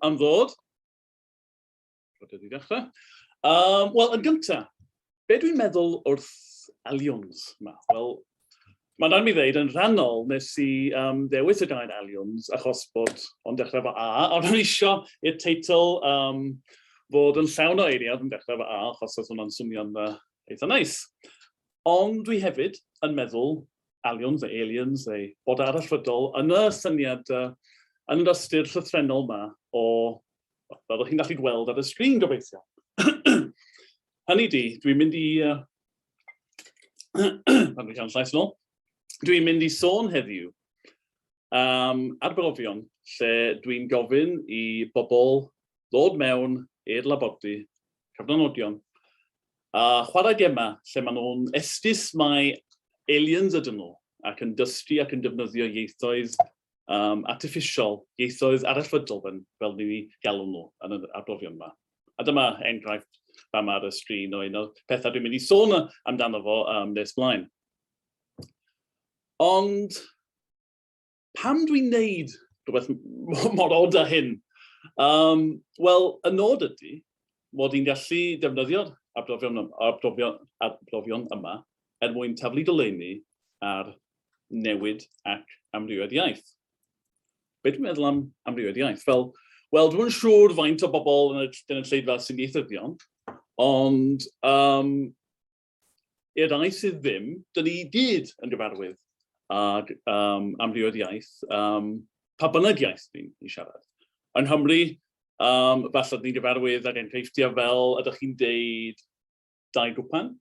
am ddod. Rydw i ddechrau. Wel, yn gyntaf, be dwi'n meddwl wrth aliwns yma? Wel, mae'n rhaid mi ddeud, yn rhannol, nes i ddewis y gair aliwns achos bod o'n dechrau efo A, ond o'n isio i'r teitl fod yn llawn o eiriau yn dechrau efo A, achos oedd hwnna'n swnio'n eitha neis. Ond dwi hefyd yn meddwl aliwns neu aliens neu bod arallfydol yn y syniad, yn yr ystyr llythrennol yma o, fel ydych chi'n gallu gweld ar y sgrin gobeithio. Hynny di, dwi'n mynd i... Pan dwi'n cael llais yn ôl. Dwi'n mynd i sôn heddiw am arbrofion lle dwi'n gofyn i bobl ddod mewn i'r labordy, cyfranodion, a chwarae gemau lle maen nhw'n esgus mai aliens ydyn nhw ac yn dysgu ac yn defnyddio ieithoedd artiffisial, ieithoedd arallfydol fel, fel ni'n ei galw nhw yn yr arbrofion yma. A dyma enghraifft fama ar y sgrin o un o'r pethau dwi'n mynd i sôn amdano fo nes mlaen. Ond pam dwi'n neud rhywbeth mor od â hyn? Wel, y nod ydy mod i'n gallu defnyddio'r arbrofion, arbrofion, arbrofion yma er mwyn taflu goleuni ar newid ac amrywiad iaith. Be dwi'n meddwl am amrywiad iaith? Fel, wel, dwi'n siŵr faint o bobl yn y gynulleidfa sy'n ieithyddion, ond i'r rhai sydd ddim, dyn ni gyd yn gyfarwydd ag amrywiad iaith, pa bynnag iaith ni'n siarad. Yng Nghymru, falle ni'n gyfarwydd ag enghreifftiau fel ydych chi'n deud 2 gwpan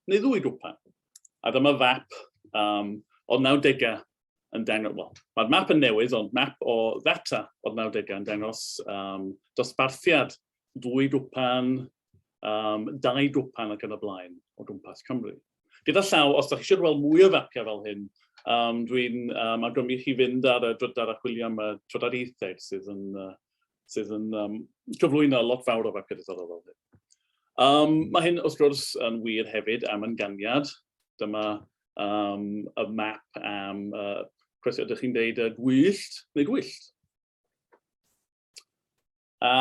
neu 2 gwpan. A dyma fap o'r 90au yn dangos, wel, mae'r map yn newydd, ond map o ddata o'r 90au yn dangos dosbarthiad 2 gwpan, 2 gwpan ac yn y blaen o gwmpas Cymru. Gyda llaw, os da chi eisiau gweld mwy o fapiau fel hyn, dwi'n awgrymu i chi fynd ar y drydar a chwilio am y trydar ieitheg sydd yn, sydd yn cyflwyno lot fawr o fapiau diddorol fel hyn. Mae hyn, wrth gwrs, yn wir hefyd am ynganiad. Dyma y map am, cwestiwn, ydych chi'n deud gwyllt neu gwyllt? A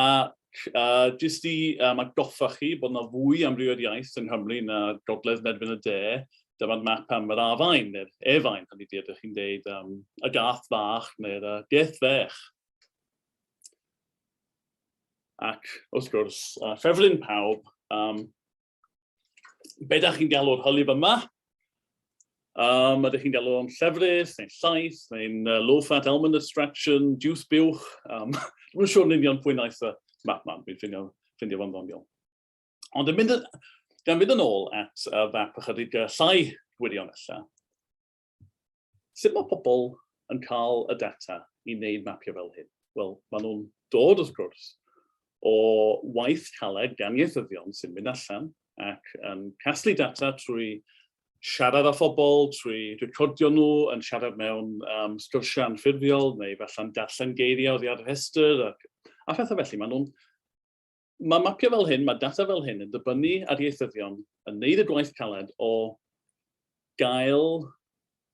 jyst i atgoffa chi bod yna fwy amrywiad iaith yng Nghymru na Gogledd Merfyn y De, dyma'r map am yr afain, neu'r efain, hynny ydy, ydych chi'n deud y gath fach neu'r geth fech. Ac wrth gwrs, ffefryn pawb, be da chi'n galw'r hylif yma? Ydych chi'n galw o'n llefrith, neu'n llaeth, neu'n low-fat almond extraction, juice buwch? Dwi'n siŵr yn union pwy wnaeth y map ma, dwi'n ffindio, ffindio fo'n ddoniol. Ond yn mynd, gan fynd yn ôl at fap ychydig llai gwirion ella, Sut mae pobl yn cael y data i wneud mapio fel hyn? Wel, maen nhw'n dod, wrth gwrs, o waith caled gan ieithyddion sy'n mynd allan ac yn casglu data trwy siarad â phobl, trwy recordio nhw yn siarad mewn sgyrsiau anffurfiol neu falle'n darllen geiriau oddi ar y rhestr ac, a phethau felly. Maen nhw'n Mae mapio fel hyn, mae data fel hyn yn dibynnu ar ieithyddion yn wneud y gwaith caled o gael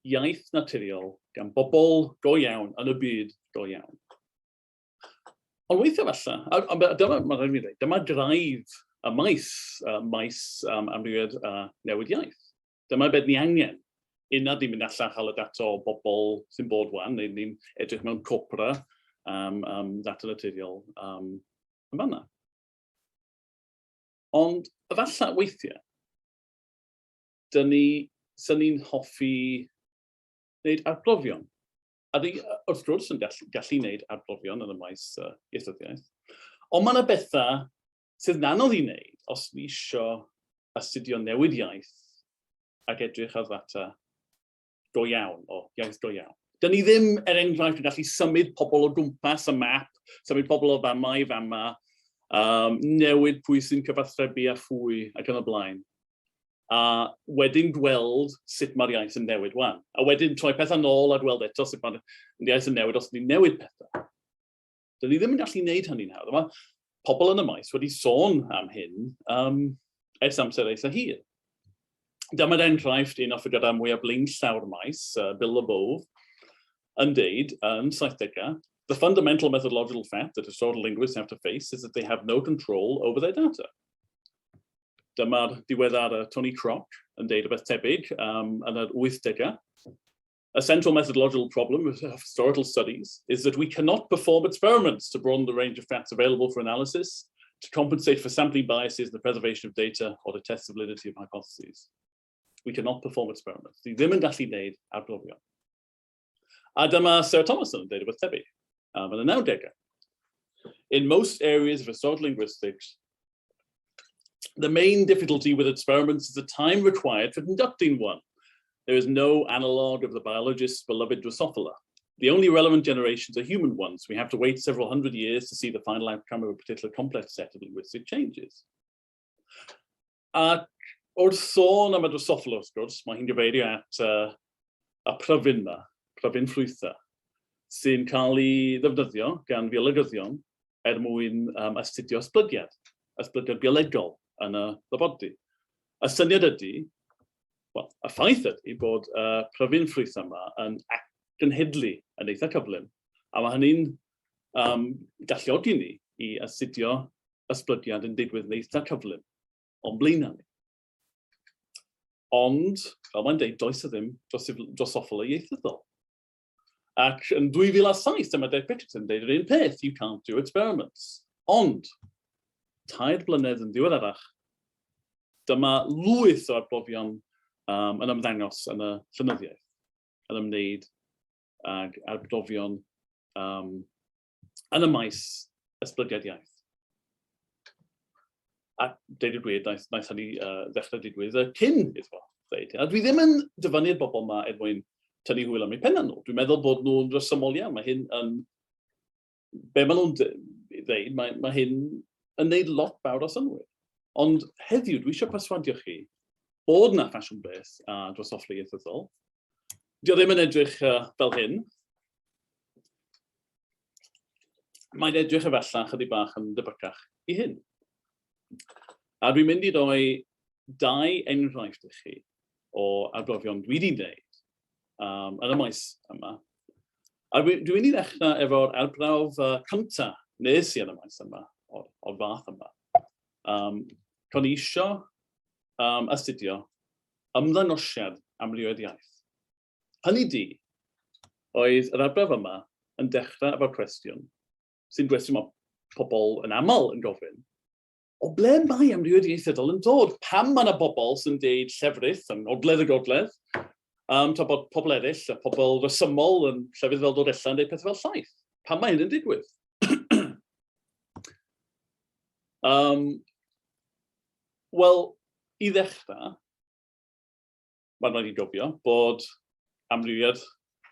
iaith naturiol gan bobl go iawn yn y byd go iawn. Ond weithiau falle, a dyma, mae'n rhaid i mi ddweud, dyma graidd y maes, maes amrywiad a newid iaith. Dyma beth ni angen. Una ni'n mynd allan chael y data o bobl sy'n bod wan, neu ni'n edrych mewn copra am ddata naturiol yn fanna. Ond efallai weithiau, dyn ni, sy'n ni'n hoffi wneud arbrofion. A ni, wrth gwrs, yn gallu, gallu wneud arbrofion yn y maes ieithyddiaeth. Ond mae yna bethau sydd yn anodd i wneud os ni isio astudio newid iaith ac edrych ar ddata go iawn, o iaith go iawn. Dyn ni ddim, er enghraifft, yn gallu symud pobl o gwmpas y map, symud pobl o fama i fama, newid pwy sy'n cyfathrebu â phwy ac yn y blaen. A wedyn gweld sut mae'r iaith yn newid wan. A wedyn troi pethau nôl a gweld eto sut mae'r iaith yn newid os ni'n newid pethau. Dyn ni ddim yn gallu gwneud hynny'n hawdd. Mae pobl yn y maes wedi sôn am hyn ers amser eitha hir. Dyma'r enghraifft un o ffigurau mwyaf blaenllaw'r maes, Bill Labov, yn deud yn 70au, The fundamental methodological fact that historical linguists have to face is that they have no control over their data. Dyma'r diweddar Tony Crock yn deud rhywbeth tebyg yn yr 80au. A central methodological problem of historical studies is that we cannot perform experiments to broaden the range of facts available for analysis, to compensate for sampling biases in the preservation of data or to test the validity of hypotheses. We cannot perform experiments. Ni ddim yn gallu gwneud arbrofion. A dyma Sarah Thomason yn dweud rhywbeth tebyg yn y 90au. In most areas of historical linguistics, the main difficulty with experiments is the time required for conducting one. There is no analogue of the biologist's beloved Drosophila. The only relevant generations are human ones. We have to wait several hundred years to see the final outcome of a particular complex set of linguistic changes. Ac wrth sôn am y Drosophila, wrth gwrs, mae hi'n gyfeirio at y pryfyn yma, pryfyn ffrwythau, sy'n cael ei ddefnyddio gan fiologyddion er mwyn astudio esblygiad, esblygiad biolegol yn y labordy. Y syniad ydy, wel, y ffaith ydy bod y pryfyn ffrwythau yma yn genhedlu yn eitha cyflym, a mae hynny'n galluogi ni i astudio esblygiad yn digwydd yn eitha cyflym o'n blaenau ni. Ond, fel mae'n deud, does e ddim Drosophila ieithyddol. Ac yn 2007, dyma Dave Pickerton yn deud yr un peth, "You can't do experiments." Ond, 3 blynedd yn ddiweddarach, dyma lwyth o arbrofion yn ymddangos yn y llenyddiaeth, yn ymwneud ag arbrofion yn y maes esblygiad iaith. A deud y gwir, naeth hynny ddechrau digwydd cyn iddo fo ddeud. A dwi ddim yn dyfynnu'r bobl yma er mwyn tynnu hwyl am eu pennau nhw. Dwi'n meddwl bod nhw'n resymol iawn. Mae hyn yn... Be maen nhw'n ddeud, mae hyn yn neud lot fawr o synnwyr. Ond heddiw, dwi eisiau perswadio chi bod na ffasiwn beth a Drosophila ieithyddol. Dio ddim yn edrych fel hyn. Mae'n edrych efallai chydig bach yn debycach i hyn. A dwi'n mynd i roi dau enghraifft i chi o arbrofion dwi wedi wneud yn y maes yma. A dwi mynd i ddechrau efo'r arbrawf cyntaf nes i yn y maes yma, o'r fath yma. Con i isio astudio ymddangosiad amrywiaeth iaith. Hynny di, oedd yr arbrawf yma yn dechrau efo'r cwestiwn, sy'n gwestiwn mae pobl yn aml yn gofyn, o ble mae amrywiaeth ieithyddol yn dod? Pam mae yna bobl sy'n deud llefrith yn ogledd y gogledd, tra bod pobl eraill, a pobl resymol yn llefydd fel Dolgellau yn deud pethau fel llaeth? Pam mae hyn yn digwydd? Wel, i ddechrau, mae'n rhaid i gofio bod amrywiad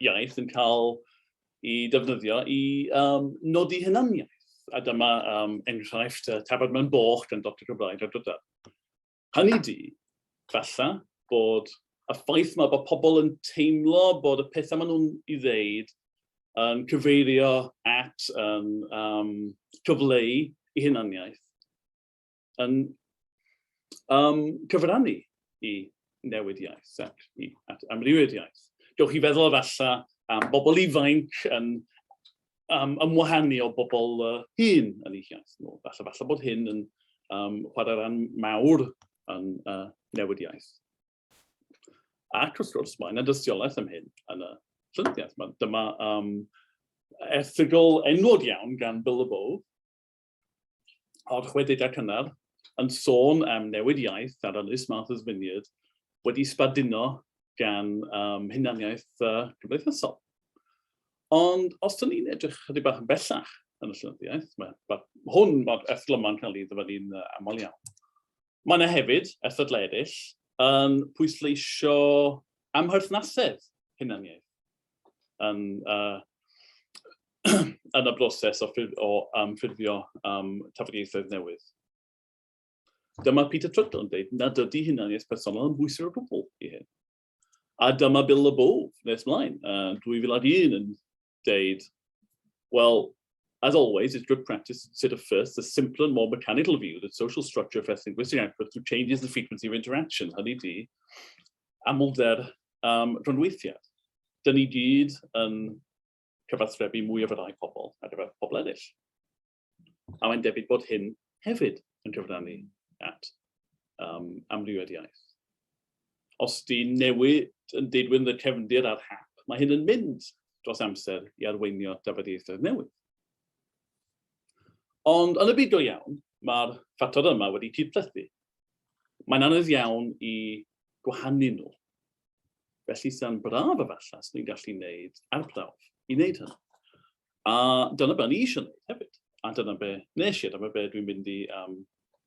iaith yn cael ei defnyddio i nodi hunaniaeth. A dyma enghraifft Tafod mewn Boch gan Dr Cymraeg a Drydar. Hynny di, falle bod y ffaith yma bod pobl yn teimlo bod y pethau maen nhw'n ei ddeud yn cyfeirio at yn cyfleu i hunaniaeth yn cyfrannu i newid iaith ac at amrywiad iaith. Gewch chi feddwl efallai am bobl ifainc yn ymwahanu o bobl hŷn yn eu hiaith nhw. Falle bod hyn yn chwarae rhan mawr yn newid iaith. Ac wrth gwrs, mae yna dystiolaeth am hyn yn y llenyddiaeth. Dyma erthygl enwog iawn gan Bill LeBow o'r 60au cynnar yn sôn am newid iaith ar ynys Martha's Vineyard wedi sbarduno gan hunaniaeth cymdeithasol. Ond os dyn ni'n edrych chydig bach yn bellach yn y llenyddiaeth, mae'r erthygl yma'n cael ei ddyfynnu'n aml iawn. Mae yna hefyd erthyglau eraill yn pwysleisio amherthnasedd hunaniaeth yn y broses o ffurfio tafodieithoedd newydd. Dyma Peter Trudgill yn dweud nad ydy hunaniaeth personol yn bwysig o gwbl i hyn. A dyma Bill LeBow nes mlaen, 2001 yn deud, "Well, as always, it's good practice to consider first the simpler and more mechanical view that social structure affects linguistic output through changes in the frequency of interaction." Hynny di, amlder rhyngweithiad. Dyn ni gyd yn cyfathrebu mwy efo rai pobl ar gyfer pobl eraill. A mae'n debyg bod hyn hefyd yn cyfrannu at amrywiad iaith. Os di newid yn digwydd yn y cefndir ar hap, mae hyn yn mynd dros amser i arweinio dafodiaethoedd newydd. Ond yn y byd go iawn, mae'r ffactor yma wedi cydplethu. Mae'n anodd iawn i gwahanu nhw. Felly sa'n braf efallai os ni'n gallu gwneud arbrawf i wneud hynny. A dyna be o'n i eisiau gwneud hefyd. A dyna be nes i, a dyma be dwi'n mynd i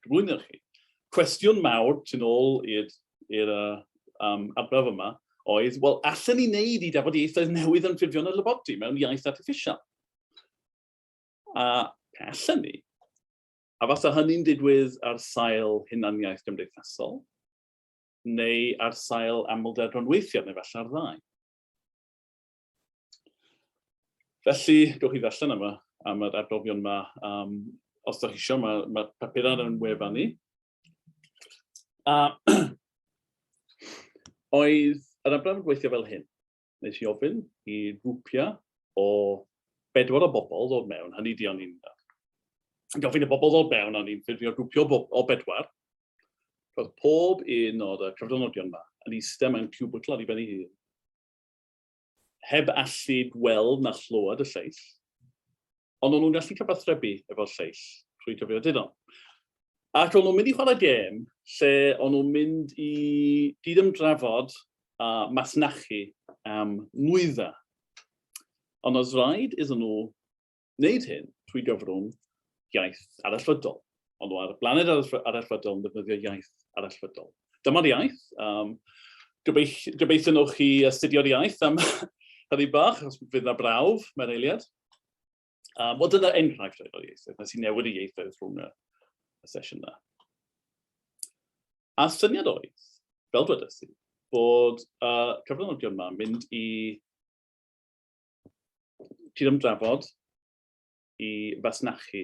gyflwyno chi. Cwestiwn mawr tu nôl i'r arbrawf yma oedd, wel, allan ni wneud i dafodiaethoedd newydd yn ffurfio yn y labordy mewn iaith artiffisial? A pe allan ni, a fasa hynny'n digwydd ar sail hunaniaeth gymdeithasol, neu ar sail amlder rhyngweithiol, neu falle ar ddau. Felly, gewch chi ddarllen am, y, am yr arbrofion yma. Os ydych chi eisiau, mae, mae papurau ar ein wefan ni. A oedd yr arbrawf yn gweithio fel hyn. Nes i ofyn i grwpiau o bedwar o bobl ddod mewn, hynny di o'n i'n gofyn i bobl ddod mewn, o'n i'n ffurfio grwpio o bedwar. Roedd pob un o'r cyfranodion yma yn eistedd mewn cubicle ar ei ben ei hun, heb allu gweld na chlywed y lleill, ond o'n nhw'n gallu cyfathrebu efo'r lleill trwy gyfrifiaduron. Ac o'n nhw'n mynd i chwarae gêm lle o'n nhw'n mynd i gyd-ymdrafod a masnachu am nwyddau. Ond oedd rhaid iddyn nhw wneud hyn trwy gyfrwng iaith arallfydol. Ond nhw ar y blaned arallfydol yn defnyddio iaith arallfydol. Dyma'r iaith. Gobeithio newch chi astudio'r iaith am chydig bach, os fydd yna brawf mewn eiliad. Wel, dyna enghraifft o'r ieithoedd. Nes i newid y ieithoedd rhwng y sesiwn yna. A syniad oedd, fel dwedes i, bod y cyfranogion yma yn mynd i cydymdrafod i fasnachu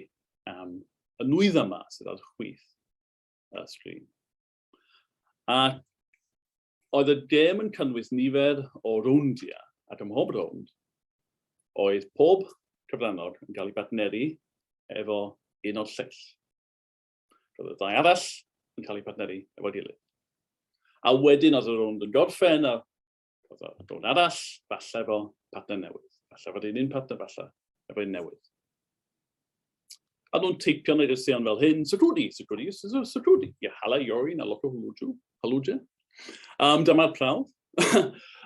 am y nwyddau yma sydd ar chwith y sgrin. A oedd y gêm yn cynnwys nifer o rowndiau, ac ym mhob rownd, oedd pob cyfrannog yn cael ei bartneri efo un o'r lleill. Roedd y ddau arall yn cael eu partneri efo'i gilydd. A wedyn oedd y rownd yn gorffen, a Oedd o rhywun arall, falle efo partner newydd. Falle efo'r un un partner, falle efo un newydd. A nhw'n teipio negeseuon fel hyn, Sacrwdi, Sacrwdi, Sacrwdi, Yahala, Yori, na Loko Huluju, Haluje. Dyma'r prawf.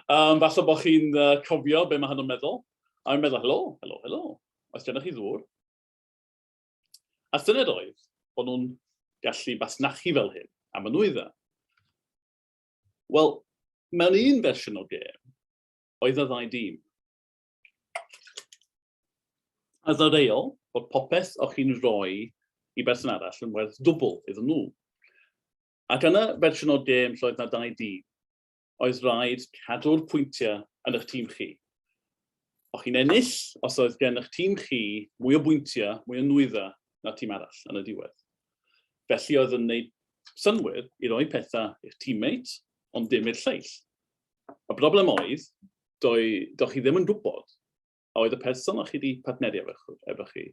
Falle bod chi'n cofio be mae hynny'n meddwl. A mae'n meddwl, helo, helo, helo, oes gennych chi ddŵr? A syniad oedd bod nhw'n gallu fasnachu fel hyn am y nwyddau. Wel, mewn un fersiwn o'r gêm, oedd y ddau dîm. A y reol bod popeth o'ch chi'n rhoi i berson arall yn werth dwbl iddyn nhw. Ac yn y fersiwn o'r gêm lle oedd na dau dîm, oedd rhaid cadw'r pwyntiau yn eich tîm chi. O'ch chi'n ennill os oedd gen eich tîm chi mwy o bwyntiau, mwy o nwyddau na'r tîm arall yn y diwedd. Felly oedd yn gwneud synnwyr i roi pethau i'ch teammate, ond dim i'r lleill. Y broblem oedd, doi, do chi ddim yn gwybod a oedd y person o'ch chi wedi partneri efo, efo chi,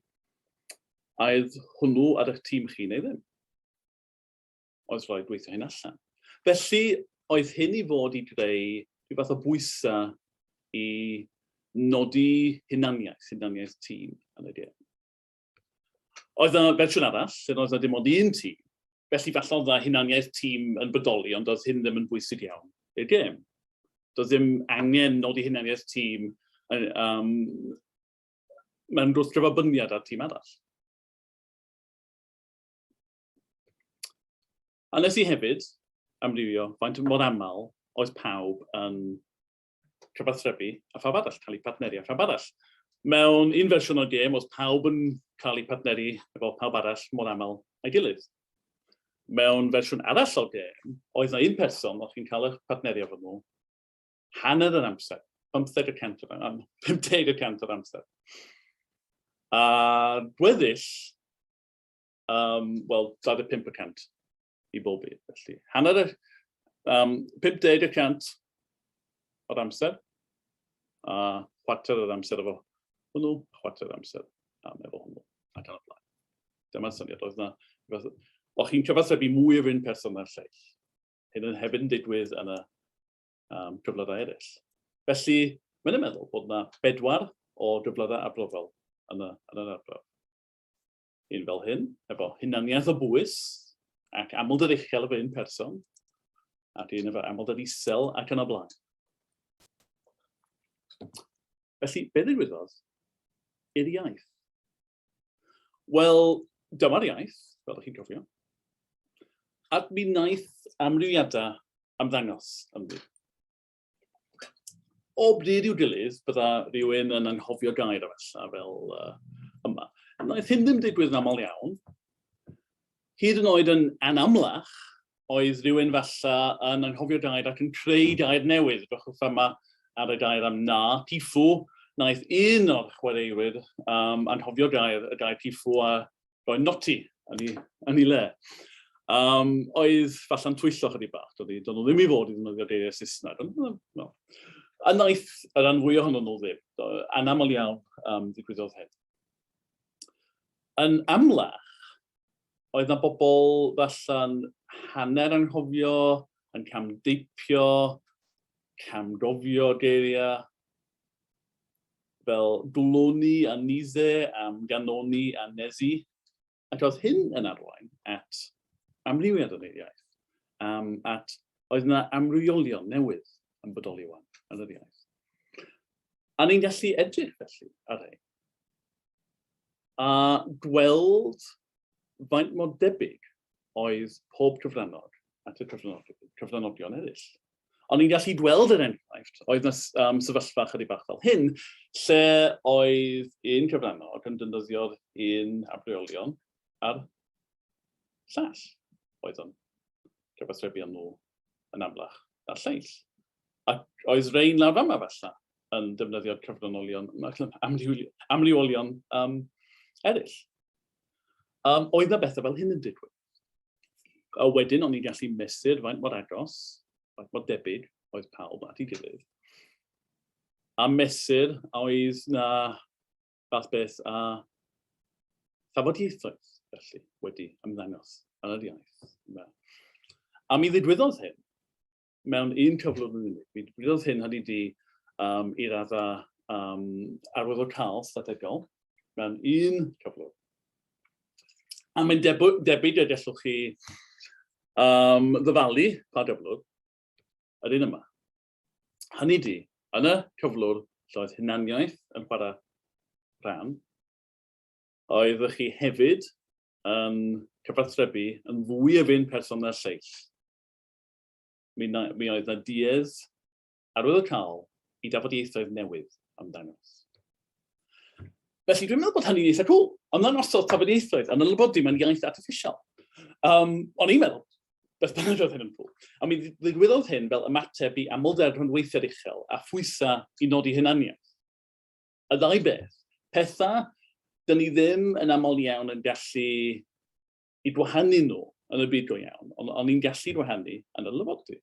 a oedd hwnnw ar eich tîm chi neu ddim. Oedd rhaid gweithio hyn allan. Felly, oedd hyn i fod i greu rhyw fath o bwysau i nodi hunaniaeth, hunaniaeth tîm yn y gêm. Oedd yna fersiwn arall, lle oedd yna dim ond un tîm, felly falle oedd yna hunaniaeth tîm yn bodoli, ond oedd hyn ddim yn bwysig iawn i'r gêm. Doedd ddim angen nodi hunaniaeth tîm mewn gwrthgyferbyniad â'r tîm arall. A nes i hefyd amrywio faint mor aml oedd pawb yn cyfathrebu a phawb arall, cael eu partneri a phawb arall. Mewn un fersiwn o'r gêm, oedd pawb yn cael eu partneri efo pawb arall mor aml a'i gilydd. Mewn fersiwn arall o'r gêm, oedd na un person o'ch chi'n cael eich partneri efo nhw hanner yr amser, 50 y cant o'r, 50 y cant o'r amser. A gweddill, wel, 25 y cant i bob un. Felly, hanner y, 50 y cant o'r amser, a chwarter o'r amser efo hwnnw, chwarter amser efo hwnnw, ac yn y blaen. Dyma'r syniad, oedd na, o'ch chi'n cyfathrebu mwy o'r un person na'r lleill. Hyn yn hefyd yn digwydd yn y cyflyrau eraill. Felly, mae'n meddwl bod yna bedwar o gyflyrau arbrofol yn yr arbrawf. Un fel hyn, efo hunaniaeth o bwys ac amlder uchel efo un person, ac un efo amlder isel ac yn y blaen. Felly, be ddigwyddodd i'r iaith? Wel, dyma'r iaith, fel ydych chi'n cofio. Ac mi wnaeth amrywiadau ymddangos ynddi. O bryd i'w gilydd, bydda rhywun yn anghofio gair o fella fel yma. Wnaeth hyn ddim digwydd yn aml iawn. Hyd yn oed yn anamlach, oedd rhywun falla yn anghofio gair ac yn creu gair newydd. Edrychwch yma ar y gair am na, tifw. Wnaeth un o'r chwaraewyr anghofio gair, y gair tifw a rhoi noti yn ei le. Oedd falla'n twyllo chydig bach, doedd nhw ddim i fod i ddefnyddio geiriau Saesneg, ond well, a wnaeth y rhan fwyaf ohonyn nhw ddim. Anaml iawn ddigwyddodd hyn. Yn amlach, oedd na bobl falla'n hanner anghofio, yn camdeipio, camgofio geiriau, fel gloni a nize am ganoni a nezi, ac oedd hyn yn arwain at amrywiad yn yr iaith, at oedd yna amrywiolion newydd yn bodoli wan yn yr iaith. A ni'n gallu edrych felly ar rhai, a gweld faint mor debyg oedd pob cyfrannog at y cyfranogion eraill. O'n i'n gallu gweld er enghraifft, oedd 'na sefyllfa chydig bach fel hyn, lle oedd un cyfrannog yn defnyddio'r un amrywiolion a'r llall. Oedd o'n cyfathrebu â nhw yn amlach na'r lleill. Ac oedd rhain lawr yma falle yn defnyddio'r cyfranolion, amrywiolion eraill. Oedd 'na bethau fel hyn yn digwydd. A wedyn o'n i'n gallu mesur faint mor agos, faint mor debyg oedd pawb at ei gilydd. A mesur a oedd na fath beth a thafodieithoedd felly wedi ymddangos yn yr iaith. A mi ddigwyddodd hyn mewn un cyflwr yn unig. Mi ddigwyddodd hyn hynny di i raddau arwyddocaol strategol mewn un cyflwr. A mae'n debyg y gallwch chi ddyfalu pa gyflwr yr un yma. Hynny di, yn y cyflwr lle oedd hunaniaeth yn chwarae rhan, oeddech chi hefyd yn cyfathrebu yn fwy ef un person na'r lleill. Mi, na, mi oedd na duedd arwyddocaol i dafodieithoedd newydd ymddangos. Felly dwi'n meddwl bod hynny'n eitha cool. Ond ddangosol tafodieithoedd, yn ylybodi mae'n iaith artiffisial. O'n i'n meddwl, beth bynnag oedd hyn yn cool. A mi ddigwyddodd hyn fel ymateb i amlder rhyngweithiad uchel a phwysau i nodi hunaniaeth. Y ddau beth, pethau dyn ni ddim yn aml iawn yn gallu i gwahanu nhw yn y byd go iawn, ond o'n i'n gallu gwahanu yn y lyfoddi.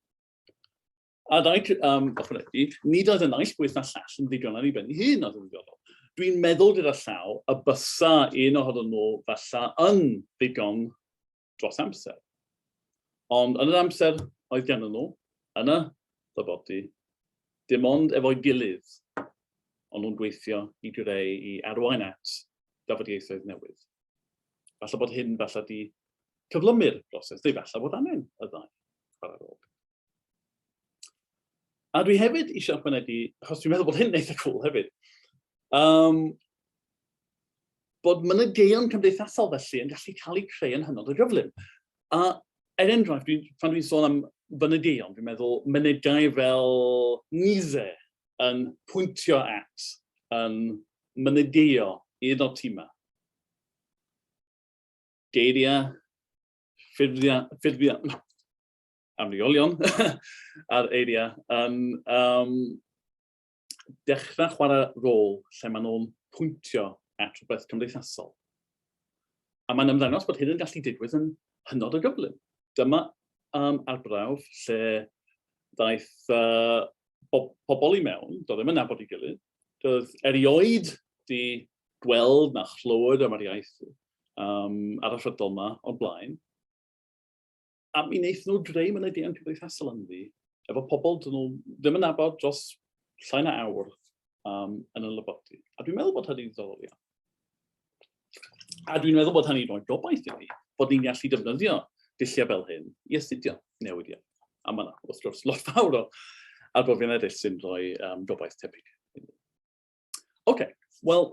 A rhaid ychwanegu, nid oedd y naill bwyll na'r llall yn ddigon ar ei ben ei hun oedd yn ddiddorol. Dwi'n meddwl gyda llaw y bysa un ohonyn nhw falla yn ddigon dros amser. Ond yn yr amser oedd gennym nhw, yn y labordy, dim ond efo'i gilydd o'n nhw'n gweithio i greu, i arwain at dafodieithoedd newydd. Falle bod hyn falle di cyflymu'r broses, neu falle bod angen y ddau chwarae rôl. A dwi hefyd eisiau ychwanegu, achos dwi'n meddwl bod hyn eitha cool hefyd, bod mynegeion cymdeithasol felly yn gallu cael eu creu yn hynod o gyflym. A er enghraifft, pan dwi'n sôn am fynegeion, dwi'n meddwl mynegai fel Nize yn pwyntio at, yn mynegeio un o'r tîmau. Geiriau, ffurfiau, ffurfiau, amrywiolion ar eiriau yn dechrau chwarae rôl lle maen nhw'n pwyntio at rhywbeth cymdeithasol. A mae'n ymddangos bod hyn yn gallu digwydd yn hynod o gyflym. Dyma arbrawf lle ddaeth pobl i mewn, doedd ddim yn nabod ei gilydd, doedd erioed wedi gweld na chlywed am yr iaith arallfydol yma o'r blaen. A mi wnaethon nhw greu mynediant cymdeithasol ynddi, efo pobl dyn nhw ddim yn nabod dros llai na awr yn y labordy. A dwi'n meddwl bod hynny'n ddiddorol iawn. A dwi'n meddwl bod hynny'n rhoi gobaith i ni, bod ni'n gallu defnyddio dulliau fel hyn i astudio newid iaith. A mae yna, wrth gwrs, lot fawr o arbrofion eraill sy'n rhoi gobaith tebyg. Oce, okay, wel,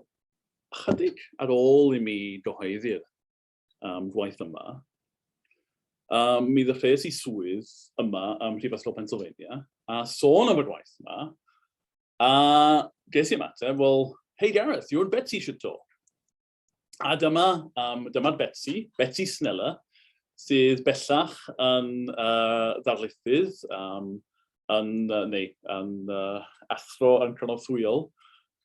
chydig ar ôl i mi gyhoeddi'r gwaith yma, mi ddechreuais i swydd yma ym Mhrifysgol Pennsylvania, a sôn am y gwaith yma, a ges i ymateb, "Well, hey Gareth, you and Betsy should talk." A dyma'r Betsy, Betsy Sneller, sydd bellach yn ddarlithydd, yn, neu, yn athro yn cynorthwyol,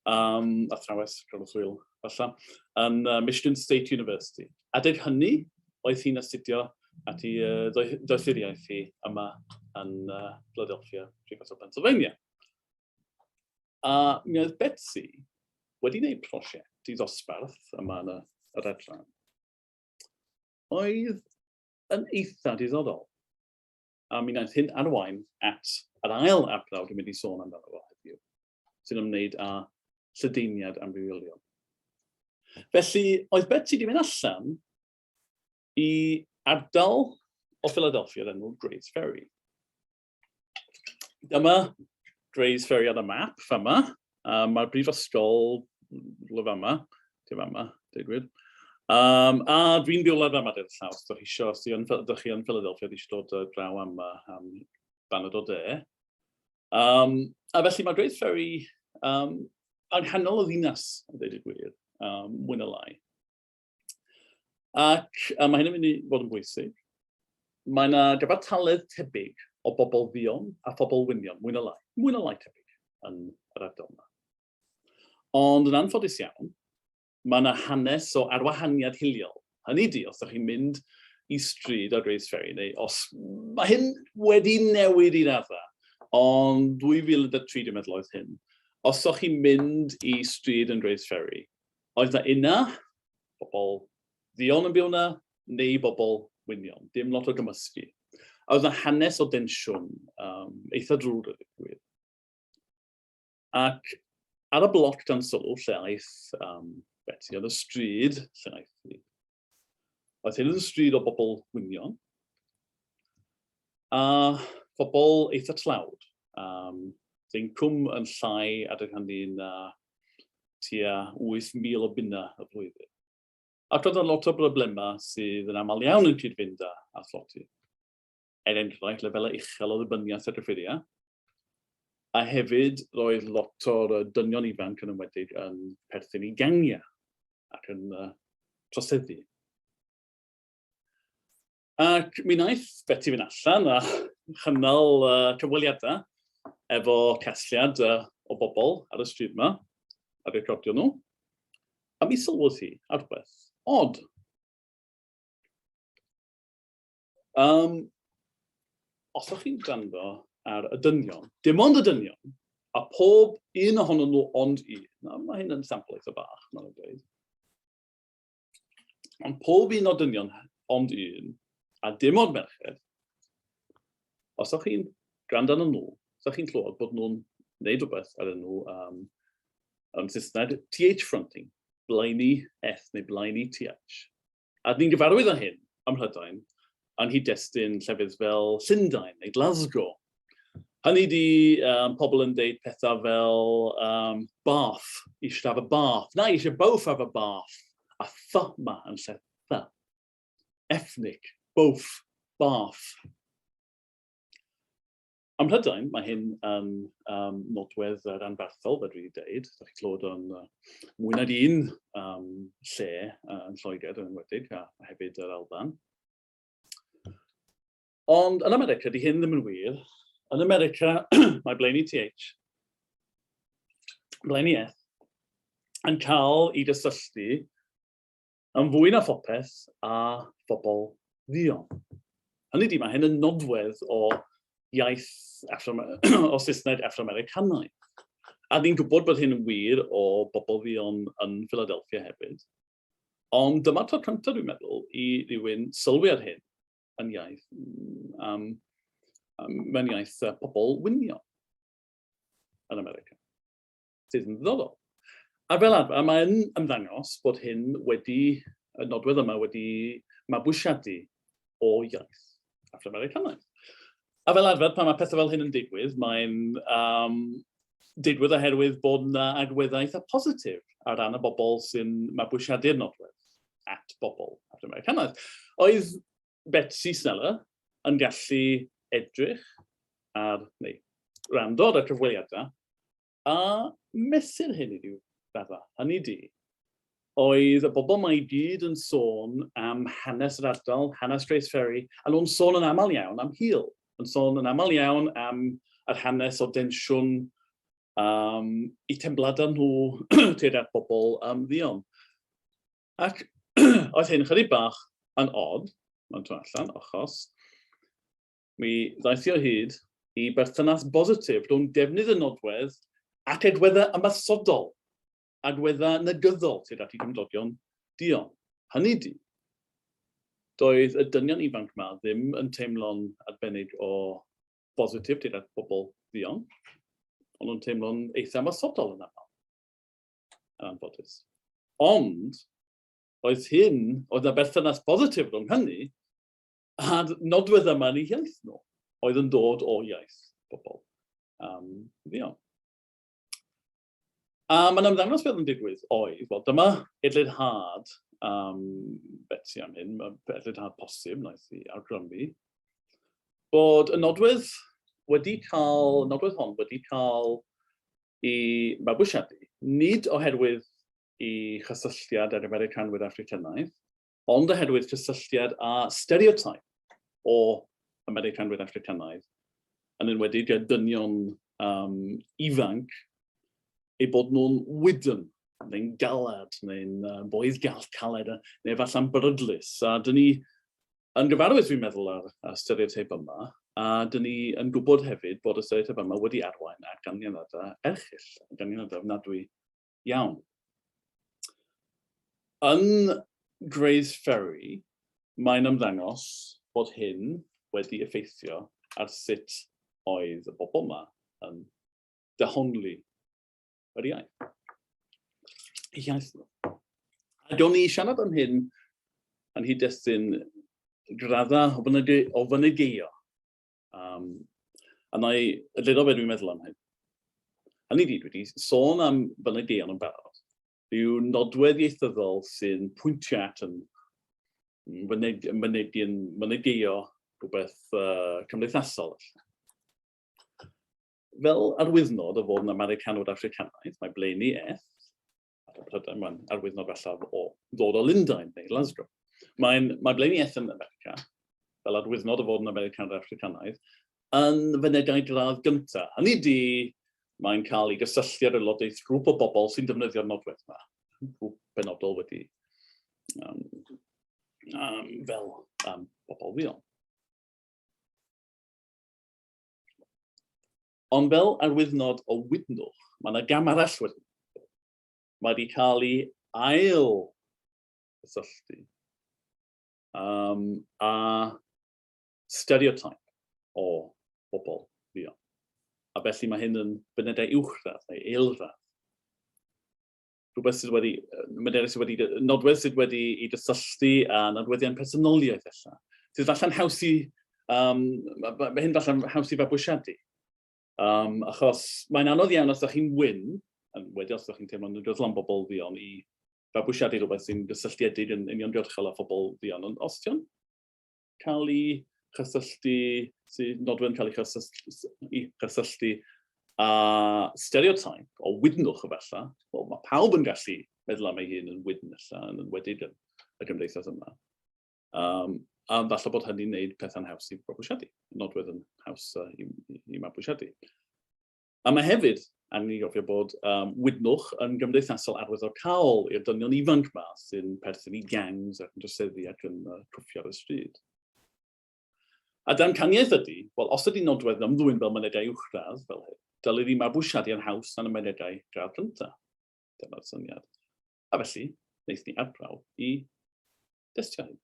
athrawes cynorthwyol, falle, yn Michigan State University. Adeg hynny, oedd hi'n astudio at ei doethuriaeth hi yma yn Philadelphia, Prifysgol Pennsylvania. A mi oedd Betsy wedi gwneud prosiect i ddosbarth yma yn yr adran oedd yn eitha diddorol. A mi wnaeth hyn arwain at yr ail arbrawf dwi'n mynd i sôn amdano fo heddiw, sy'n ymwneud â lledaeniad amrywiolion. Felly, oedd Betsy wedi mynd allan i ardal o Philadelphia o'r enw Grays Ferry. Dyma Grays Ferry ar y map fama. Mae'r brifysgol le fama, lle fama, dweud gwir. A dwi'n byw lawr fama, dweud llaw, os ydych chi eisiau, os ydych chi yn Philadelphia, ydych chi eisiau dod draw am baned o de. A felly mae Grays Ferry yng nghanol y ddinas, a dweud y gwir, mwy na lai. Ac mae hyn yn mynd i fod yn bwysig. Mae yna gyfartaledd tebyg o bobl dduon a phobl wynion, mwy na lai, mwy na lai tebyg yn yr ardal yma. Ond yn anffodus iawn, mae yna hanes o arwahaniad hiliol. Hynny di, os ydych chi'n mynd i stryd ar Grays Ferry, neu os... Mae hyn wedi newid i raddau, ond 2013 dwi'n meddwl oedd hyn. Os o'ch chi'n mynd i stryd yn Grays Ferry, oedd 'na una bobl dduon yn byw 'na, neu bobl wynion. Dim lot o gymysgu. A oedd 'na hanes o densiwn eitha drwg, a dweud gwir. Ac ar y bloc dan sylw lle aeth Beti, ar y stryd lle aeth hi, oedd hyn yn stryd o bobl wynion, a phobl eitha tlawd. Incwm yn llai adeg hynny na tua 8,000 o bunnau y flwyddyn. Ac roedd yna lot o broblemau sydd yn aml iawn yn cyd-fynd â thlodi. Er enghraifft, lefelau uchel o ddibyniaeth ar gyffuriau, a hefyd roedd lot o'r dynion ifanc yn enwedig yn perthyn i gangiau ac yn troseddu. Ac mi wnaeth Beti fynd allan a chynnal cyfweliadau efo casgliad o bobl ar y stryd yma, a recordio nhw. A mi sylwodd hi ar rhywbeth od. Os ydych chi'n gwrando ar y dynion, dim ond y dynion, a pob un ohonyn nhw ond un, na, mae hyn yn sampl eitha bach, maen nhw'n dweud. Ond pob un o dynion ond un, a dim ond merched, os ydych chi'n gwrando arnyn nhw, os ydych chi'n clywed bod nhw'n gwneud rhywbeth ar enw yn Saesneg, TH fronting, blaenu F neu blaenu TH. A ni'n gyfarwydd â hyn ym Mhrydain yng nghyd-destun llefydd fel Llundain neu Glasgow. Hynny di pobl yn deud pethau fel bath, you should have a bath. Na, you should both have a bath. A th ma yn lle th. Ethnic, both, bath. Ym Mhrydain, mae hyn yn nodwedd ranbarthol, fel dwi wedi dweud. Dach chi'n clywed o'n mwy nag un lle yn Lloegr yn enwedig, a hefyd yr Alban. Ond yn America, di hyn ddim yn wir. Yn America, mae blaenu TH, blaenu F, yn cael ei gysylltu yn fwy na phopeth â phobl dduon. Hynny ydi, mae hyn yn nodwedd o iaith Afro o Saesneg Affro-Americanaidd. A ni'n gwybod bod hyn yn wir o bobl dduon yn Philadelphia hefyd. Ond dyma'r tro cyntaf, dwi'n meddwl, i rywun sylwi ar hyn yn iaith, um, mewn iaith pobl wynion yn America, sydd yn ddiddorol. A fel arfer, mae'n ymddangos bod hyn wedi, y nodwedd yma wedi mabwysiadu o iaith Affro-Americanaidd. A fel arfer, pan mae pethau fel hyn yn digwydd, mae'n um, digwydd oherwydd bod yna agweddau eitha positif ar ran y bobl sy'n mabwysiadu'r nodwedd at bobl Affro-Americanaidd. Oedd Betsy Sneller yn gallu edrych ar, neu wrando ar y cyfweliadau a mesur hyn i ryw raddau. Hynny di, oedd y bobl yma i gyd yn sôn am hanes yr ardal, hanes Grays Ferry, a nhw'n sôn yn aml iawn am hil, yn sôn yn aml iawn am yr hanes o densiwn um, i temblada nhw tuag at bobl um, ddion. Ac oedd hyn chydig bach yn odd, mae'n troi allan, achos Mi ddaeth hi o hyd i berthynas bositif rhwng defnydd y nodwedd ac agweddau ymosodol, agweddau negyddol tuag at eu cymdogion duon. Hynny ydi, doedd y dynion ifanc 'ma ddim yn teimlo'n arbennig o bositif tuag at bobl dduon, ond nhw'n teimlo'n eitha ymosodol yn aml, yn anffodus. Ond, oedd hyn, oedd 'na berthynas bositif rhwng hynny A'r nodwedd yma yn eu hiaith nhw, oedd yn dod o iaith bobl um, ddion. A mae'n ymddangos beth yn digwydd oedd, wel dyma eglurhad um, Betsy am hyn, eglurhad posib wnaeth i awgrymu, bod y nodwedd wedi cael, y nodwedd hon wedi cael i mabwysiadu, nid oherwydd i chysylltiad ag Americanwyr Affricanaidd, ond oherwydd cysylltiad â stereotype o Americanwyr Affricanaidd, yn enwedig y dynion um, ifanc, eu bod nhw'n wydn, neu'n galed, neu'n uh, boedd gall caled, neu efallai'n beryglus. A dyn ni yn gyfarwydd, dwi'n meddwl, ar, ar stereotype yma, a dyn ni yn gwybod hefyd bod y stereotype yma wedi arwain at ganlyniadau erchyll, ganlyniadau ofnadwy iawn. Yn Grays Ferry, mae'n ymddangos bod hyn wedi effeithio ar sut oedd y bobl yma yn dehongli yr iaith. Eu iaith nhw. A gawn ni siarad am hyn yn nghyd-destun graddau o fynegeio. Um, a na i egluro beth dwi'n meddwl am hyn. Hynny ydi, dwi wedi sôn am fynegeion yn barod. Rhyw nodwedd ieithyddol sy'n pwyntio at yn myneg, myneg, mynegeio rhywbeth uh, cymdeithasol. Fel arwyddnod o fod yn Americanwr Affricanaidd, mae Blaenau Eth, ar y Prydain, mae'n arwyddnod falle o ddod o Lundain neu Glasgow. Mae'n, mae blaenoriaeth yn America, fel arwyddnod o fod yn Americanwr Affricanaidd, yn fynegai gradd gyntaf. Hynny ydi, mae'n cael ei gysylltu â'r aelodaeth grŵp o bobl sy'n defnyddio'r nodwedd yma. Grŵp benodol wedi um, um, fel um, bobl ddion. Ond fel arwyddnod o wydnwch, mae yna gam arall wedyn. Mae wedi cael ei ail gysylltu um, a stereotype o bobl ddion. A felly mae hyn yn fynedau uwchradd neu eilradd. Rhywbeth sydd wedi, mynedau sydd wedi, nodwedd sydd wedi ei gysylltu â nodweddion personoliaeth ella, sydd falle'n haws i, um, mae hyn falle'n haws i fabwysiadu. Um, achos mae'n anodd iawn os ydych chi'n wyn, yn wedi os ydych chi'n teimlo'n negyddol am bobl ddion, i fabwysiadu rhywbeth sy'n gysylltiedig yn uniongyrchol â phobl ddion. Ond os ti'n cael ei chysylltu, sydd nodwedd yn cael ei chysylltu, ei chysylltu â stereotype o wydnwch efallai, wel, mae pawb yn gallu meddwl am ei hun yn wydn ella, yn enwedig yn y gymdeithas yma. Um, a falle bod hynny'n gwneud pethau'n haws i mabwysiadu, nodwedd yn haws i, i, i mabwysiadu. A mae hefyd angen i gofio bod um, wydnwch yn gymdeithasol arwyddocaol i'r dynion ifanc ma sy'n perthyn i gangs ac yn troseddu ac yn uh, cwffio ar y stryd. A damcaniaeth ydy, wel, os ydy nodwedd yn ymddwyn fel mynegai uwchradd fel hyn, dylid i mabwysiadu yn haws na'n y mynegai gradd cyntaf. Dyma'r syniad. A felly, wnaeth ni arbrawf i destio hyn.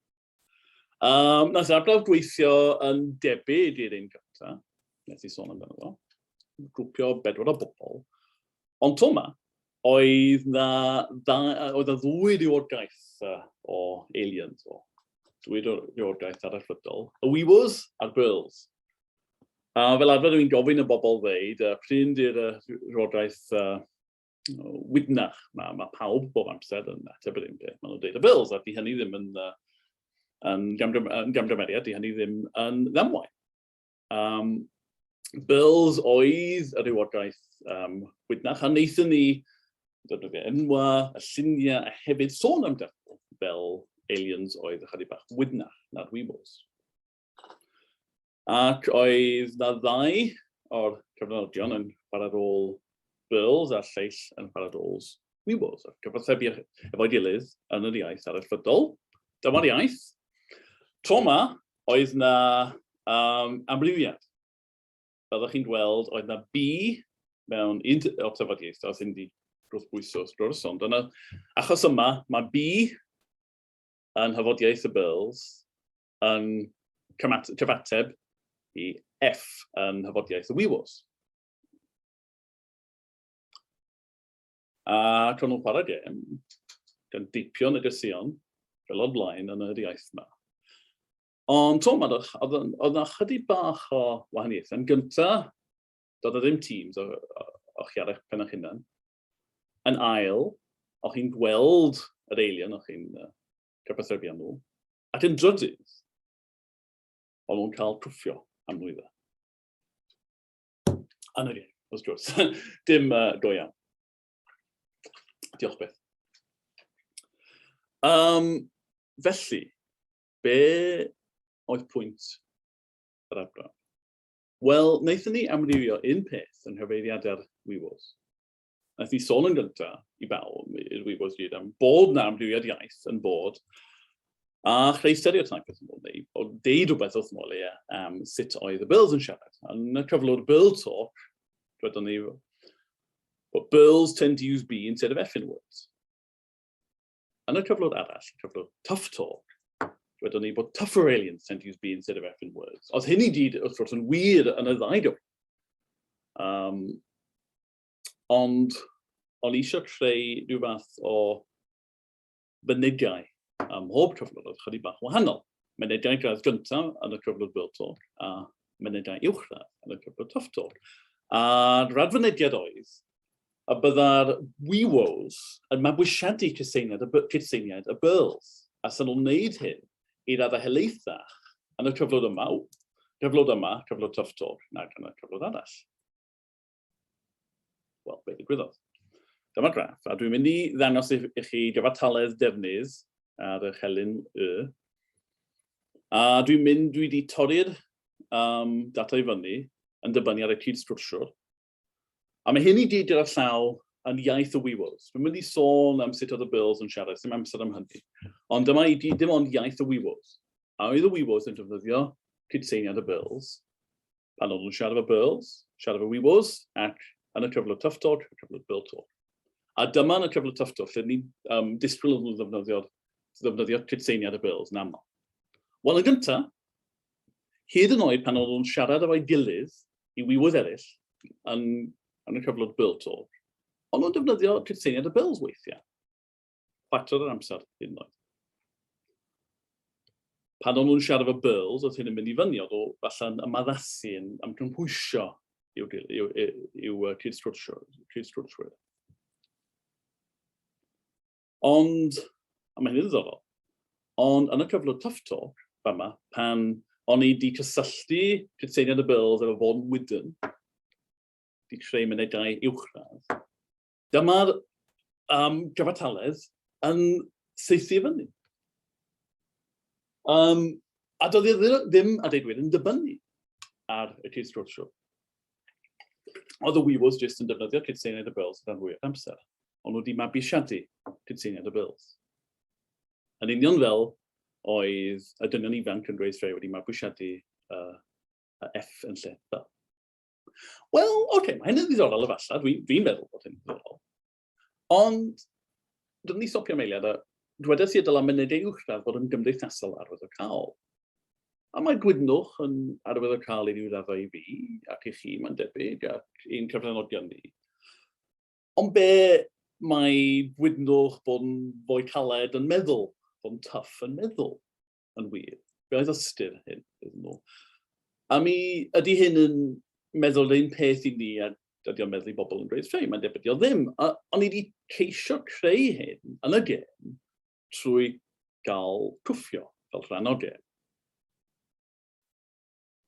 Nath yr arbrawf gweithio yn debyg i'r un cyntaf, nes i sôn amdano fo, grwpio bedwar o bobl, ond to yma, oedd na, dda, oedd na ddwy rhywogaeth o aliens, o dwy rhywogaeth arallfydol, y Weewos a'r Birls. A fel arfer dwi'n gofyn y bobl ddeud, pryn di'r rhywogaeth wydnach. Mae, mae pawb bob amser yn ateb yr un peth. Maen nhw'n dweud y Bills, a di hynny ddim yn, yn, yn gamgymeriad, di hynny ddim yn ddamwain. Bills oedd y rhywogaeth wydnach, a wnaethon ni ddefnyddio enwa, y lluniau, a hefyd sôn amdano fel aliens oedd ychydig bach wydnach na'r Weebles. Ac oedd na ddau o'r cyfnodion yn chwarae rôl Birls a'r lleill yn chwarae rôls Weebles. Ac cyfathrebu efo'i gilydd yn yr iaith arallfydol. Dyma'r iaith. Tro yma, oedd na amrywiad. Fel ydych chi'n gweld, oedd na B mewn un o'r tafodiaethau, sy'n wedi gwrthbwyso wrth gwrs, ond yn y achos yma, mae B yn nhafodiaeth y Birls yn cyfateb i F yn nhafodiaeth y Weewos. Ac o'n nhw'n chwarae gêm, gan deipio negeseuon fel o'r blaen yn yr iaith yma. Ond to, oedd yna chydig bach o wahaniaethau. Yn gyntaf, doedd yna ddim teams o, o, o chi ar eich pen eich hunan. Yn ail, o'ch chi'n gweld yr alien, o'ch chi'n cyfathrebu â nhw. Ac yn drydydd, o'n nhw'n cael cwffio am nwyddau. Yn yr iaith, wrth gwrs. Dim go iawn. Diolch beth. Felly, be oedd pwynt yr arbrawf? Wel, wnaethon ni amrywio un peth yn nghyfeiriadau'r Weewos. Wnaeth ni sôn yn gyntaf i bawb, i'r Weewos gyd, am bod na amrywiad iaith yn bod, a chreu stereotype wrth nhw, neu o deud rhywbeth wrth nhw o leia am sut oedd y Birls yn siarad. Yn y cyflwr Birl Talk, dwedon ni bod Birls tend to use B instead of F in words. Yn y cyflwr arall, y cyflwr Tough Talk, dwedon ni bod tougher aliens tend to use B instead of F in words. Oedd hyn i gyd, wrth gwrs, yn wir yn y ddau gyflwr. Ond o'n i eisiau creu rhyw fath o fynegai ym mhob cyflwr, oedd chydig bach wahanol. Mynegai gradd gyntaf yn y cyflwr Birl Talk a mynegai uwchradd yn y cyflwr Tough Talk. A'r rhagfynediad oedd y bydda'r Weewos yn mabwysiadu cyseiniad y, cyseiniad y Birls, a sy'n nhw'n wneud hyn i raddau helaethach yn y cyflwr yma, cyflwr yma, cyflwr Tough Talk, nag yn y cyflwr arall. Wel, be ddigwyddodd? Dyma graff, a dwi'n mynd i ddangos i, i chi gyfartaledd defnydd ar y chelyn Y. A dwi'n mynd, dwi wedi torri'r data i fyny yn dibynnu ar y cyd-strwsiwr. A mae hyn i gyd gyda llaw yn iaith y Weewos. Dwi'n mynd i sôn am sut oedd y Bills yn siarad, dim amser am hynny. Ond dyma i gyd dim ond iaith y Weewos. A oedd y Weewos yn defnyddio cydseiniad y Bills pan oedd nhw'n siarad efo Birls, siarad efo Weewos, ac yn y cyflwr Tough Talk, y cyflwr Birl Talk. A dyma yn y cyflwr Tough Talk, lle ni'n disgwyl iddyn nhw ddefnyddio, ddefnyddio cydseiniad y Birls yn aml. Wel, yn gyntaf, hyd yn oed pan oedd nhw'n siarad efo'i gilydd i Weewos eraill yn, yn y cyflwr Birl Talk, ond nhw'n defnyddio cydseiniad y Birls weithiau. Chwarter yr amser, hyd yn oed. Pan o'n nhw'n siarad efo Birls, oedd hyn yn mynd i fyny, oedd o falle'n ymaddasu, yn amgymhwysio i'w, i'w, i'w cyd-sgwrswyr. Ond, a mae hyn yn ddiddorol, ond yn y cyflwr Tough Talk, fama, pan o'n i wedi cysylltu cytseiniad y Birls efo fod yn wydn, wedi creu mynegai uwchradd, Dyma'r gyfartaledd yn saethu i fyny. A doedd e ddim, a deud gwir, yn dibynnu ar y cyd-sgwrsio. Oedd y Weewos jyst yn defnyddio cydseiniad y Birls rhan fwyaf amser, ond nhw wedi mabwysiadu cydseiniad y Birls. Yn union fel oedd y dynion ifanc yn Grace Frey wedi mabwysiadu y F yn lle B. Wel, oce, okay, mae hyn yn ddiddorol efallai, dwi'n dwi meddwl bod hyn yn ddiddorol. Ond, dyn ni stopio am eiliad a dwedes i y dylai mynediad uwchradd fod yn gymdeithasol arwyddocaol. A mae gwydnwch yn arwyddocaol i ryw raddau i fi, ac i chi, mae'n debyg, ac i'n cyfranogion ni. Ond be mae gwydnwch, bod yn fwy caled yn meddwl, bod yn tough yn meddwl, yn wir? Be oedd ystyr hyn iddyn nhw? A mi ydy hyn yn meddwl yr un peth i ni a dydy o'n meddwl i bobl yn Great Fame, mae'n debyg o ddim. A, o'n i wedi ceisio creu hyn yn y gêm trwy gael cwffio fel rhan o'r gêm.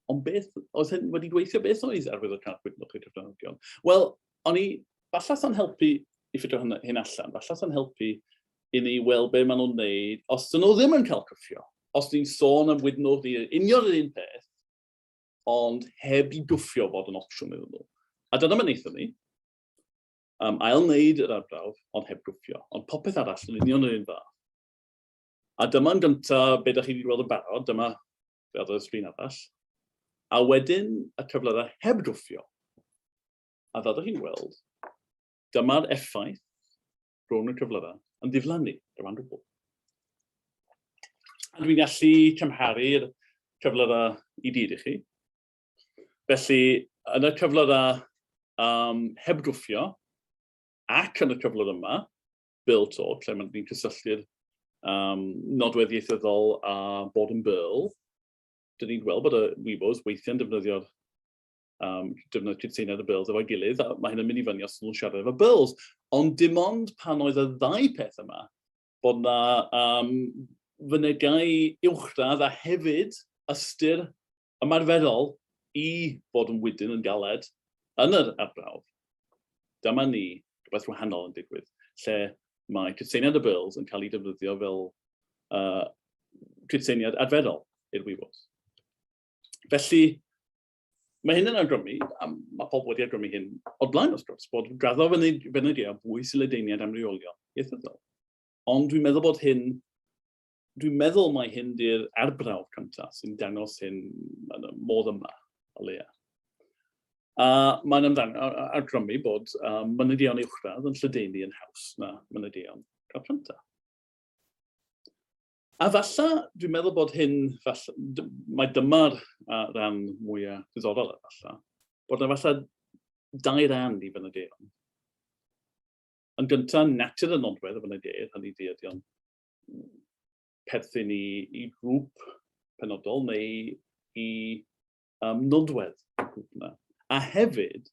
Ond beth oedd hyn wedi gweithio? Beth oedd arwyddocâd gwydnwch i'r cyfranogion? Wel, o'n i, falle sa'n helpu i ffidio hyn, hyn allan, falle sa'n helpu i ni weld be maen nhw'n neud os dyn nhw ddim yn cael cyffio. Os ni'n sôn am wydnwch, ni union yr un peth, ond heb i gwffio fod yn opsiwn iddyn nhw. A dyna beth wnaethon ni. Ail wneud yr arbrawf, ond heb gwffio. Ond popeth arall yn union yr un fath. A dyma'n gyntaf be da chi wedi gweld yn barod, dyma be oedd ar y sgrin arall. A wedyn y cyflyrau heb gwffio. A fel da chi'n gweld, dyma'r effaith rhwng y cyflyrau yn diflannu gyfan gwbl. A dwi'n gallu cymharu'r cyflyrau i gyd i chi. Felly, yn y cyflyrau heb gwffio, ac yn y cyflwr yma, Bill Talk, lle mae'n ni'n cysylltu'r nodwedd ieithyddol a bod yn Bill, dyn ni'n gweld bod y Webos weithiau'n defnyddio'r defnyddio cytseiniad y Bills efo'i gilydd, a mae hyn yn mynd i fyny os nhw'n siarad efo Bills. Ond dim ond pan oedd y ddau peth yma, bod na fynegai uwchradd a hefyd ystyr ymarferol i fod yn wydn yn galed yn yr arbrawf, dyma ni, rhywbeth wahanol yn digwydd, lle mae cytseiniad y Bills yn cael ei defnyddio fel cytseiniad arferol i'r Weevils. Felly, mae hyn yn awgrymu, a mae pobl wedi awgrymu hyn o'r blaen wrth gwrs, bod graddo fynediad bwys i ledaeniad amrywiolion ieithyddol. Ond dwi'n meddwl bod hyn Dwi'n meddwl mai hyn di'r arbrawf cyntaf sy'n dangos hyn yn y modd yma, o leia. A mae'n awgrymu bod mynedion uwchradd yn lledaenu yn haws na mynedion gradd cyntaf. A falla, dwi'n meddwl bod hyn, falla, mae dyma'r rhan mwyaf diddorol efallai, bod yna falla dau ran i fynedeion. Yn gyntaf, natur y nodwedd y fynedeidd, hynny ydy ydy o'n perthyn i, i grŵp penodol neu i nodwedd y grŵp yna. A hefyd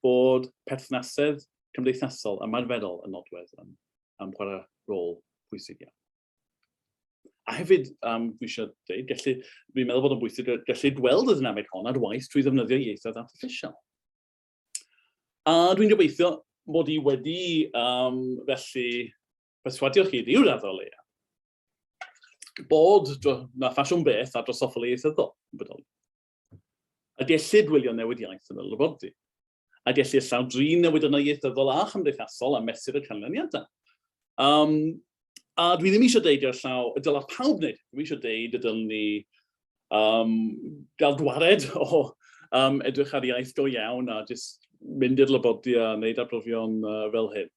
bod perthnasedd cymdeithasol ymarferol y nodwedd yn chwarae rôl pwysig iawn. A hefyd, dwi eisiau dweud, gallu, dwi'n meddwl bod o'n bwysig gallu gweld y ddynameg hon ar waith trwy ddefnyddio ieithoedd artiffisial. A dwi'n gobeithio mod i wedi felly perswadio chi ryw radd o leia bod na ffasiwn beth ar drosoffol ieithyddol yn bodoli. A gellid gwylio newid iaith yn y labordy. A gellir llaw-drin newidiannau ieithyddol a chymdeithasol a mesur y canlyniadau. A dwi ddim eisiau deud ar llaw y dylai pawb wneud. Dwi eisiau deud y dylwn ni gael gwared o edrych ar iaith go iawn a jyst mynd i'r labordy a wneud arbrofion fel hyn.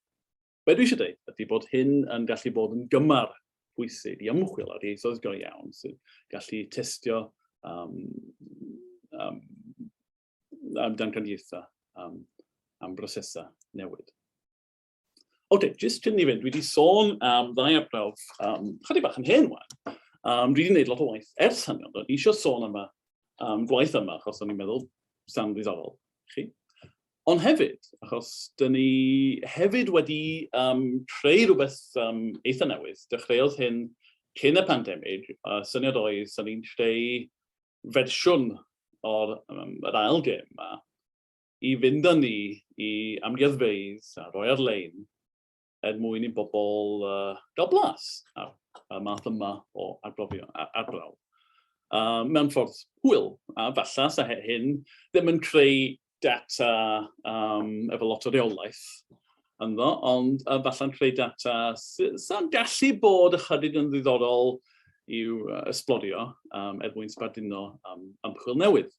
Be dwi eisiau dweud ydy bod hyn yn gallu bod yn gymar bwysig i ymchwil ar ieithoedd go iawn sy'n gallu testio am damcaniaethau am brosesau newid. Oce, okay, jyst cyn ni fynd, dwi wedi sôn am ddau arbrawf chydig bach yn hen wan. Dwi wedi gwneud lot o waith ers hynny, ond o'n i eisiau sôn am y gwaith yma, achos o'n i'n meddwl sa'n ddiddorol chi. Ond hefyd, achos dyn ni hefyd wedi creu rhywbeth eitha newydd. Dechreuodd hyn cyn y pandemig, a syniad oedd sa'n ni'n creu fersiwn o'r yr ail gêm yma i fynd â ni i amgueddfeydd a rhoi ar-lein er mwyn i bobl gael blas ar y math yma o arbrofion, arbrawf. Mewn ffordd hwyl, a falle sa hyn ddim yn creu data efo lot o reolaeth ynddo, ond falle'n creu data sy'n gallu bod ychydig yn ddiddorol i'w esblorio er mwyn sbarduno ymchwil newydd.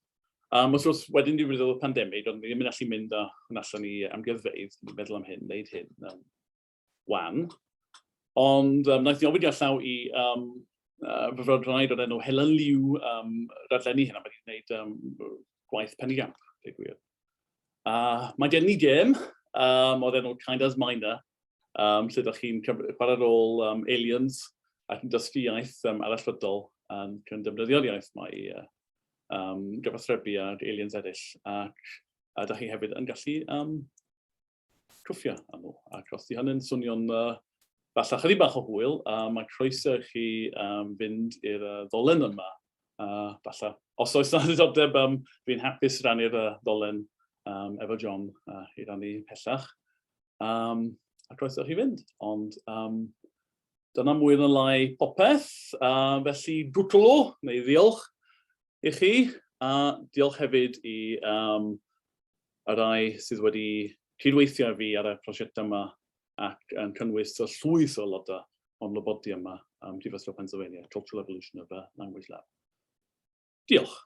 Wrth gwrs, wedyn digwyddodd y pandemig, ond ni ddim yn gallu mynd â hwn allan i amgueddfeydd, ni'n meddwl am hyn, wneud hyn wan. Ond wnaeth ni ofyn i llaw i fy frawd o'r enw Helen Liw raglenni hynna, mae wedi gwneud gwaith penigamp, dweud gwir. Mae gen i gêm o'r enw Kind as Minor, lle ydych chi'n chwarae rôl aliens ac yn dysgu iaith arallfydol ac yn defnyddio'r iaith mae gyfathrebu ag aliens eraill ac a ydych chi hefyd yn gallu cwffio â nhw. Ac os di hynny'n swnio'n falle chydig bach o hwyl, mae croeso i chi fynd i'r ddolen yma. Falle, os oes na ddiddordeb, fi'n hapus rannu'r ddolen efo John i rannu pellach. A croeso i chi fynd. Ond dyna mwy na lai popeth. Felly, gwtlo, neu ddiolch i chi, a diolch hefyd i y rai sydd wedi cydweithio â fi ar y prosiect yma ac yn cynnwys y llwyth o aelodau o'n labodi yma ym Mhrifysgol Pennsylvania, Cultural Evolution of Language Lab. Diolch.